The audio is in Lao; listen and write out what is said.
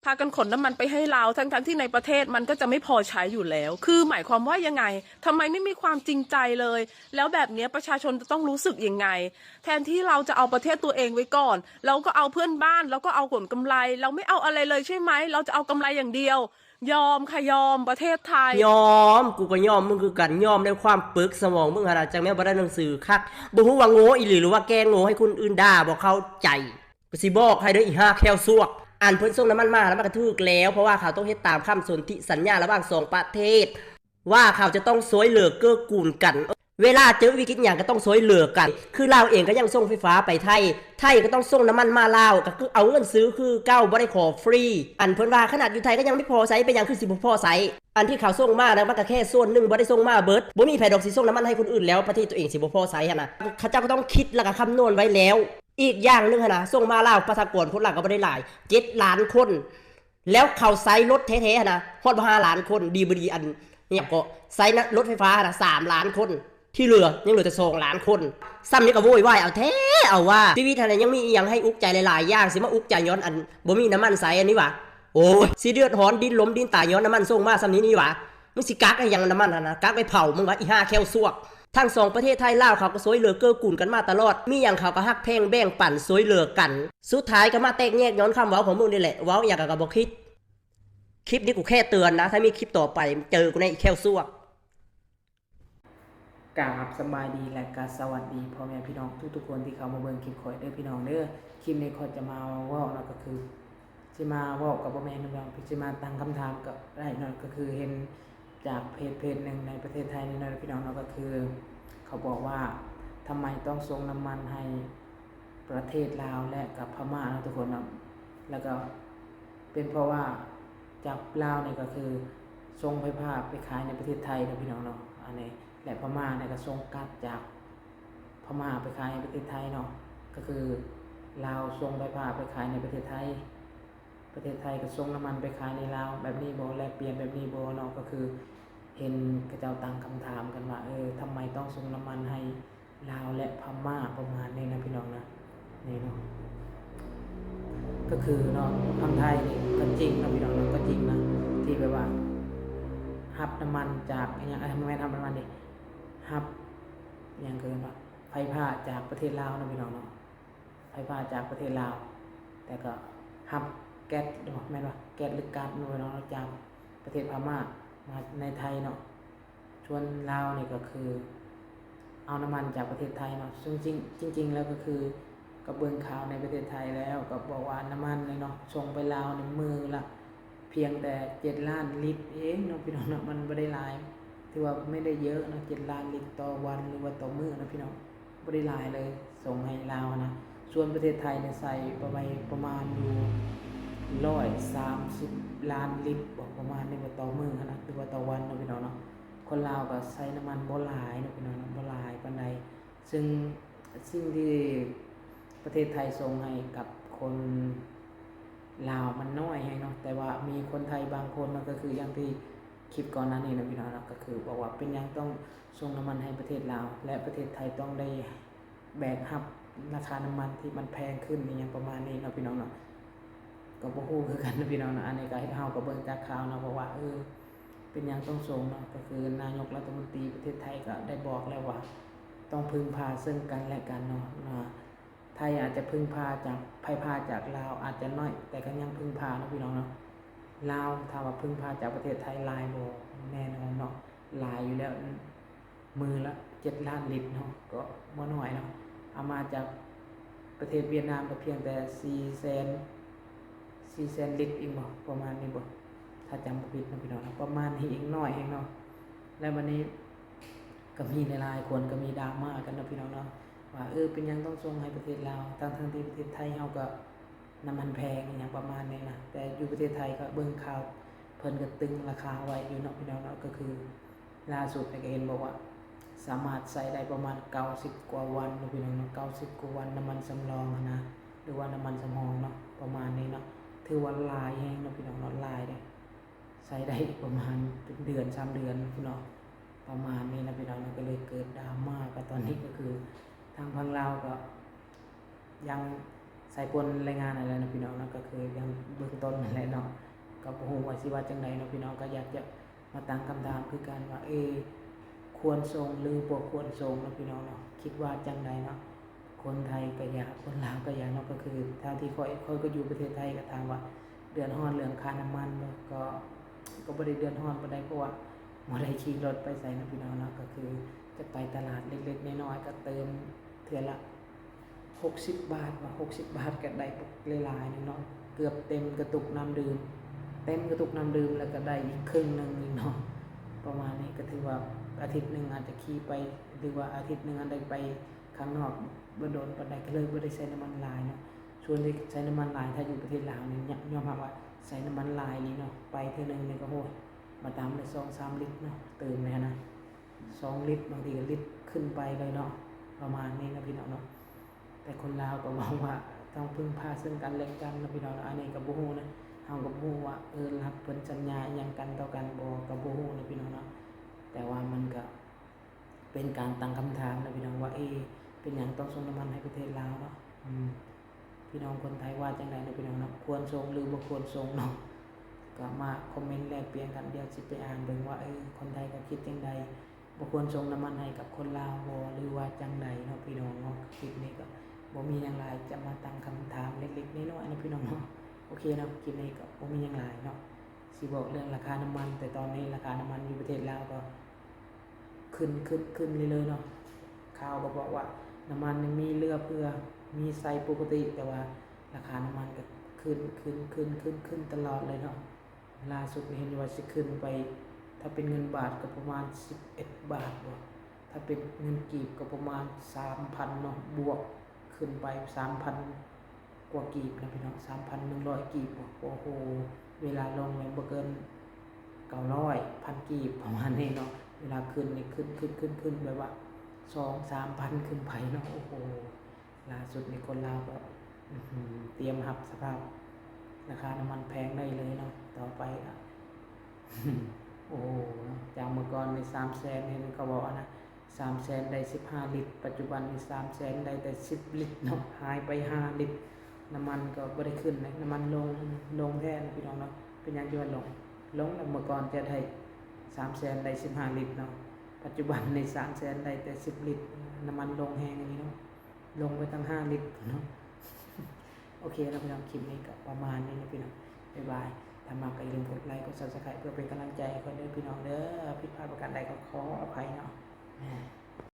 พากันขนน้ำมันไปให้ลาว ทั้งๆ ที่ในประเทศมันก็จะไม่พอใช้อยู่แล้ว คือหมายความว่ายังไง ทำไมไม่มีความจริงใจเลย แล้วแบบเนี้ยประชาชนจะต้องรู้สึกยังไง แทนที่เราจะเอาประเทศตัวเองไว้ก่อน เราก็เอาเพื่อนบ้าน เราก็เอาผลกำไร เราไม่เอาอะไรเลยใช่ไหม เราจะเอากำไรอย่างเดียว ยอมค่ะยอม ประเทศไทย ຍอม กูก็ยอมมึงคือกัน ยอมในความปึกสมองมึงหั่นน่ะ จั่งแม่นบ่ได้หนังสือคัก บ่ฮู้ว่าโง่อีหลี หรือว่าแก้โง่ให้คนอื่นด่า บ่เข้าใจ กูสิบอกให้เด้อ อีห่าแข้วซวก อันเพิ่นส่งน้ำมันมาแล้วมันก็ถูกแล้ว เพราะว่าเขาต้องเฮ็ดตามคำสนธิสัญญาระหว่างสองประเทศ ว่าเขาจะต้องช่วยเหลือเกื้อกูลกัน เวลาเจอวิกฤตหยังก็ต้องช่วยเหลือกัน คือลาวเองก็ยังส่งไฟฟ้าไปไทย ไทยก็ต้องส่งน้ำมันมาลาว ก็คือเอาเงินซื้อคือเก่า บ่ได้ขอฟรี อันเพิ่นว่าขนาดอยู่ไทยก็ยังไม่พอใช้ เป็นหยังคือสิบ่พอใช้ อันที่เขาส่งมานะ มันก็แค่ส่วนหนึ่ง บ่ได้ส่งมาเบิด บ่มีไผดอกสิส่งน้ำมันให้คนอื่นแล้ว ประเทศตัวเองสิบ่พอใช้หั้นนะ เขาเจ้าก็ต้องคิดแล้วก็คำนวณไว้แล้ว อีกอย่างหนึ่งหั้นนะ ส่งมาลาวประชากรคนลาวก็บ่ได้หลาย เจ็ดล้านคน แล้วเขาใช้รถแท้ๆหั้นนะ ฮอดบ่ห้าล้านคน ดีบ่ดี อัน อิหยังเกาะ ใช้นะ รถไฟฟ้าหั้นนะ สามล้านคน ที่เหลือยังเหลือแต่สองล้านคน ซ่ำนี้ก็โวยวายเอาแท้เอาว่า ชีวิตหั้นนะยังมีอีหยังให้อุกใจหลายๆอย่าง สิมาอุกใจย้อนอันบ่มีน้ำมันใช้อันนี้หวา โอ้ย สิเดือดร้อนดิ้นล้มดิ้นตายย้อนน้ำมันส่งมาซ่ำนี้นี่หวา มึงสิกักให้หยังน้ำมันหั้นนะ กักไว้เผามึงหวา อีห่าแข้วซวก ทั้งสองประเทศไทยลาวเขาก็ช่วยเหลือเกื้อกูลกันมาตลอด มีหยังเขาก็ฮักแพงแบ่งปันช่วยเหลือกัน สุดท้ายก็มาแตกแยกย้อนคำเว้าของมึงนี่แหละ เว้าอีหยังก็บ่คิด คลิปนี้กูแค่เตือนนะ ถ้ามีคลิปต่อไปเจอกูแน่ อีแข้วซวก กราบสบายดีและก็สวัสดีพ่อแม่พี่น้องทุกๆคนที่เข้ามาเบิ่งคลิปข้อยเด้อพี่น้องเด้อ คลิปนี้ข้อยจะมาเว้าเนาะ ก็คือสิมาเว้าก็บ่แม่นเนาะพี่น้อง สิมาตั้งคำถามก็ได้เนาะ ก็คือเห็นจากเพจเพจหนึ่งในประเทศไทยนี่เนาะพี่น้องเนาะ ก็คือเขาบอกว่าทำไมต้องส่งน้ำมันให้ประเทศลาวและกับพม่าเนาะทุกคนเนาะ แล้วก็เป็นเพราะว่าจากลาวนี่ก็คือส่งไฟฟ้าไปขายในประเทศไทยเนาะพี่น้องเนาะ อันนี้ และพม่าเนี่ยก็ส่งก๊าซจากพม่าไปขายในประเทศไทยเนาะ ก็คือลาวส่งไฟฟ้าไปขายในประเทศไทย ประเทศไทยก็ส่งน้ำมันไปขายในลาว แบบนี้บ่ แลกเปลี่ยนแบบนี้บ่เนาะ ก็คือเห็นเขาเจ้าตั้งคำถามกันว่า เออ ทำไมต้องส่งน้ำมันให้ลาวและพม่า ประมาณนี้นะพี่น้องนะ นี่เนาะ ก็คือเนาะ ฝั่งไทยนี่ก็จริงเนาะพี่น้องเนาะ ก็จริงนะ ที่แบบว่า รับน้ำมันจาก อิหยัง เอ้ย บ่แม่นรับน้ำมันเด้ รับ อิหยังเกินว่า ไฟฟ้าจากประเทศลาวเนาะพี่น้องเนาะ ไฟฟ้าจากประเทศลาว แต่ก็รับแก๊ส แม่นบ่ แก๊สหรือก๊าซเนาะพี่น้องเนาะ จากประเทศพม่ามาในไทยเนาะ ສ່ວນລາວນີ້ກໍຄືເອົານ້ຳມັນຈາກປະເທດໄທເນາະ ຊຶ່ງຈິງ ຈິງໆແລ້ວກໍຄື ກໍເບິ່ງຂ່າວໃນປະເທດໄທແລ້ວ ກໍບອກວ່ານ້ຳມັນນີ້ເນາະ ສົ່ງໄປລາວນີ້ມື້ລະພຽງແຕ່ເຈັດລ້ານລິດເອງເນາະ ພີ່ນ້ອງເນາະ ມັນບໍ່ໄດ້ຫຼາຍ ຖືວ່າບໍ່ໄດ້ເຢີະເນາະ ເຈັດລ້ານລິດຕໍ່ວັນ ຫຼືວ່າຕໍ່ມື້ເນາະ ພີ່ນ້ອງ. ບໍ່ໄດ້ຫຼາຍເລີຍ ສົ່ງໃຫ້ລາວຫັ້ນນະ. ສ່ວນປະເທດໄທນີ້ໃສ່ປະໄວ້ປະມານຢູ່ຮ້ອຍສາມສິບລ້ານລິດບໍ ປະມານນີ້ບໍ ຕໍ່ມື້ຫັ້ນນະ ຫຼືວ່າຕໍ່ວັນເນາະ ພີ່ນ້ອງເນາະ. ຄົນລາວກໍໃຊ້ນ້ຳມັນບໍ່ຫຼາຍເນາະ ພີ່ນ້ອງເນາະ ບໍ່ຫຼາຍປານໃດ. ຊຶ່ງສິ່ງທີ່ປະເທດໄທສົ່ງໃຫ້ກັບຄົນລາວມັນນ້ອຍແຮງເນາະ ແຕ່ວ່າມີຄົນໄທບາງຄົນເນາະ ກໍຄືຢ່າງທີ່ຄລິບກ່ອນໜ້ານີ້ເນາະ ພີ່ນ້ອງເນາະ ກໍຄືບອກວ່າເປັນຫຍັງຕ້ອງສົ່ງນ້ຳມັນໃຫ້ປະເທດລາວ ແລະ ປະເທດໄທຕ້ອງໄດ້ ແບກຮັບລາຄານ້ຳມັນທີ່ມັນແພງຂຶ້ນອີ່ຫຍັງປະມານນີ້ເນາະ ພີ່ນ້ອງເນາະ. ກໍບໍ່ຮູ້ຄືກັນເນາະ ພີ່ນ້ອງເນາະ ອັນນີ້ກໍເຮົາກໍເບິ່ງຈາກຂ່າວເນາະ ເພາະວ່າ ເອີ ເປັນຫຍັງຕ້ອງສົ່ງເນາະ ກໍຄືນາຍົກລັດຖະມົນຕີປະເທດໄທກໍໄດ້ບອກແລ້ວວ່າ ຕ້ອງເພິ່ງພາເຊິ່ງກັນແລະກັນເນາະ ວ່າໄທອາດຈະເພິ່ງພາຈາກ ໄພພາຈາກລາວອາດຈະໜ້ອຍ ແຕ່ກໍຍັງເພິ່ງພາເນາະ ພີ່ນ້ອງເນາະ. ລາວ ຖາມວ່າເພິ່ງພາຈາກປະເທດໄທຫຼາຍບໍ່? ແນ່ນອນເນາະ ຫຼາຍຢູ່ແລ້ວ. ມື້ລະເຈັດລ້ານລິດເນາະ ກໍບໍ່ໜ້ອຍເນາະ ເອົາມາຈາກປະເທດຫວຽດນາມກໍພຽງແຕ່ສີ່ແສນ ສີ່ແສນລິດເອງບໍ ປະມານນີ້ບໍ ຖ້າຈຳບໍ່ຜິດເນາະ ພີ່ນ້ອງເນາະ ປະມານນີ້ເອງ ໜ້ອຍເອງເນາະ. ແລ້ວບັດນີ້ກໍມີຫຼາຍໆຄົນກໍມີດຣາມາກັນເນາະ ພີ່ນ້ອງເນາະ ວ່າ ເອີ ເປັນຫຍັງຕ້ອງສົ່ງໃຫ້ປະເທດລາວ ທັງໆທີ່ປະເທດໄທເຮົາກໍ ນ້ຳມັນແພງອີ່ຫຍັງປະມານນີ້ນະ ແຕ່ຢູ່ປະເທດໄທກໍເບິ່ງຂ່າວ ເພິ່ນກໍຕຶງລາຄາໄວ້ຢູ່ເນາະ ພີ່ນ້ອງເນາະ. ກໍຄືລ່າສຸດນີ້ກໍເຫັນບອກວ່າ ສາມາດໃຊ້ໄດ້ປະມານເກົ້າສິບກວ່າວັນເນາະ ພີ່ນ້ອງເນາະ ເກົ້າສິບກວ່າວັນ ນ້ຳມັນສຳລອງຫັ້ນນະ ຫຼືວ່ານ້ຳມັນສຳຮອງເນາະ ປະມານນີ້ເນາະ. ຖືວ່າຫຼາຍແຮງເນາະ ພີ່ນ້ອງເນາະ ຫຼາຍເດ້ ໃຊ້ໄດ້ປະມານເປັນເດືອນສາມເດືອນເນາະ ພີ່ນ້ອງ ປະມານນີ້ນະ ພີ່ນ້ອງເນາະ. ກໍເລີຍເກີດດຣາມາກັນ ຕອນນີ້ກໍຄືທາງຝັ່ງລາວກໍ ຍັງ ສາຍຜົນລາຍງານນັ້ນແຫຼະເນາະພີ່ນ້ອງເນາະ ກໍຄືຢ່າງເບື້ອງຕົ້ນນັ້ນແຫຼະເນາະ ກໍບໍ່ຮູ້ວ່າຊິວ່າຈັ່ງໃດເນາະພີ່ນ້ອງ ກໍຢາກຈະມາຕັ້ງຄຳຖາມຄືກັນວ່າ ເອີ ຄວນສົ່ງຫຼືບໍ່ຄວນສົ່ງເນາະພີ່ນ້ອງເນາະ ຄິດວ່າຈັ່ງໃດເນາະ? ຄົນໄທກໍຢ່າ ຄົນລາວກໍຢ່າເນາະ ກໍຄືເທົ່າທີ່ຂ້ອຍ ຂ້ອຍກໍຢູ່ປະເທດໄທ ກໍຖາມວ່າເດືອດຮ້ອນເລື່ອງຄ່ານ້ຳມັນບໍ່ ກໍ ກໍບໍ່ໄດ້ເດືອດຮ້ອນປານໃດ ເພາະວ່າບໍ່ໄດ້ຂີ່ລົດໄປໃສເນາະພີ່ນ້ອງເນາະ ກໍຄືຈະໄປຕະຫຼາດເລັກໆນ້ອຍໆ ກໍເຕີມເທື່ອລະຫົກສິບບາດ ວ່າຫົກສິບບາດກໍໄດ້ບັກຫຼາຍໆໜຶ່ງເນາະ ເກືອບເຕັມກະຕຸກນ້ຳດື່ມ ເຕັມກະຕຸກນ້ຳດື່ມ ແລ້ວກໍໄດ້ອີກເຄິ່ງໜຶ່ງອີກເນາະ ປະມານນີ້ ກໍຖືວ່າອາທິດໜຶ່ງອາດຈະຂີ່ໄປ ຫຼືວ່າອາທິດໜຶ່ງອາດໄດ້ໄປ ຂ້າງນອກບໍ່ດົນປານໃດ ກໍເລີຍບໍ່ໄດ້ໃຊ້ນ້ຳມັນຫຼາຍເນາະ ສ່ວນທີ່ໃຊ້ນ້ຳມັນຫຼາຍ ຖ້າຢູ່ປະເທດລາວນີ້ຍອມຮັບວ່າໃຊ້ນ້ຳມັນຫຼາຍອີ່ຫຼີເນາະ ໄປເທື່ອໜຶ່ງນີ້ກໍ ໂອ້ຍ ບໍ່ຕ່ຳແລ້ວສອງສາມລິດເນາະ ຕື່ມແລ້ວນະ ສອງລິດ ບາງທີກໍລິດຂຶ້ນໄປເລີຍເນາະ ປະມານນີ້ເນາະພີ່ນ້ອງເນາະ ແຕ່ຄົນລາວກໍຫວັງວ່າຕ້ອງເພິ່ງພາເຊິ່ງກັນແລະກັນເນາະພີ່ນ້ອງເນາະ ອັນນີ້ກໍບໍ່ຮູ້ນະ ເຮົາກໍບໍ່ຮູ້ວ່າ ເອີ ລັດເພິ່ນສັນຍາອີ່ຫຍັງກັນຕໍ່ກັນບໍ່ ກໍບໍ່ຮູ້ເນາະພີ່ນ້ອງເນາະ ແຕ່ວ່າມັນກໍ ເປັນການຕັ້ງຄຳຖາມເນາະພີ່ນ້ອງວ່າ ເອ ເປັນຫຍັງຕ້ອງສົ່ງນ້ຳມັນໃຫ້ປະເທດລາວເນາະ ອືມ ພີ່ນ້ອງຄົນໄທວ່າຈັ່ງໃດເນາະພີ່ນ້ອງເນາະ ຄວນສົ່ງຫຼືບໍ່ຄວນສົ່ງເນາະ ກໍມາຄອມເມັນແລກປ່ຽນກັນ ດຽວຊິໄປອ່ານເບິ່ງວ່າ ເອີ ຄົນໄທເຂົາຄິດຈັ່ງໃດ ບໍ່ຄວນສົ່ງນ້ຳມັນໃຫ້ກັບຄົນລາວບໍ່ ຫຼືວ່າຈັ່ງໃດເນາະພີ່ນ້ອງເນາະ ຄລິບນີ້ກໍບໍ່ມີຫຍັງຫຼາຍ ຈະມາຕັ້ງຄຳຖາມເລັກໆນ້ອຍໆເນາະພີ່ນ້ອງເນາະ ໂອເຄເນາະ ຄລິບນີ້ກໍບໍ່ມີຫຍັງຫຼາຍເນາະ ຊິບອກເລື່ອງລາຄານ້ຳມັນ ແຕ່ຕອນນີ້ລາຄານ້ຳມັນຢູ່ປະເທດລາວກໍ ຂຶ້ນ ຂຶ້ນ ຂຶ້ນເລື້ອຍໆເນາະ ຂ່າວກໍບອກວ່ານ້ຳມັນຍັງມີເຫຼືອເຟືອ ມີໃຊ້ປົກກະຕິ ແຕ່ວ່າລາຄານ້ຳມັນກໍຂຶ້ນ ຂຶ້ນ ຂຶ້ນ ຂຶ້ນ ຂຶ້ນຕະຫຼອດເລີຍເນາະ ລ່າສຸດນີ້ເຫັນວ່າຊິຂຶ້ນໄປ ຖ້າເປັນເງິນບາດກໍປະມານສິບເອັດບາດບໍ ຖ້າເປັນເງິນກີບກໍປະມານສາມພັນເນາະ ບວກຂຶ້ນໄປສາມພັນ ກວ່າກີບນະພີ່ນ້ອງ ສາມພັນໜຶ່ງຮ້ອຍກີບ ໂອ້ໂຫ ເວລາລົງນີ້ບໍ່ເກີນເກົ້າຮ້ອຍ ພັນກີບ ປະມານນີ້ເນາະ ເວລາຂຶ້ນນີ້ຂຶ້ນ ຂຶ້ນ ຂຶ້ນ ຂຶ້ນ ແບບວ່າສອງສາມພັນຂຶ້ນໄປເນາະ ໂອ້ໂຫ ລ່າສຸດນີ້ຄົນລາວກໍ ອືຫື ຕຽມຮັບສະພາບລາຄານ້ຳມັນແພງໄດ້ເລີຍເນາະ ຕໍ່ໄປກໍ ໂອ້ໂຫ ຈາກເມື່ອກ່ອນນີ້ສາມແສນ ເຫັນເຂົາເວົ້າຫັ້ນນະ ສາມແສນໄດ້ສິບຫ້າລິດ ປັດຈຸບັນນີ້ສາມແສນໄດ້ແຕ່ສິບລິດເນາະ ຫາຍໄປຫ້າລິດ ນ້ຳມັນກໍບໍ່ໄດ້ຂຶ້ນເດ້ ນ້ຳມັນລົງ ລົງແທ້ພີ່ນ້ອງເນາະ ເປັນຫຍັງຈຶ່ງວ່າລົງ ລົງແລ້ວ ເມື່ອກ່ອນຈະໄດ້ສາມແສນໄດ້ສິບຫ້າລິດເນາະ ປັດຈຸບັນນີ້ສາມແສນໄດ້ແຕ່ສິບລິດ ນ້ຳມັນລົງແຮງອີ່ຫຼີເນາະ ລົງໄປຕັ້ງຫ້າລິດເນາະ ໂອເຄເນາະພີ່ນ້ອງ ຄລິບນີ້ກໍປະມານນີ້ເນາະພີ່ນ້ອງ ບາຍບາຍ ຖ້າມັກກໍຢ່າລືມກົດໄລ ກົດ Subscribe ເພື່ອເປັນກຳລັງໃຈໃຫ້ຂ້ອຍເດີພີ່ນ້ອງເດີ ຜິດພາດປະການໃດກໍຂໍອະໄພເນາະ.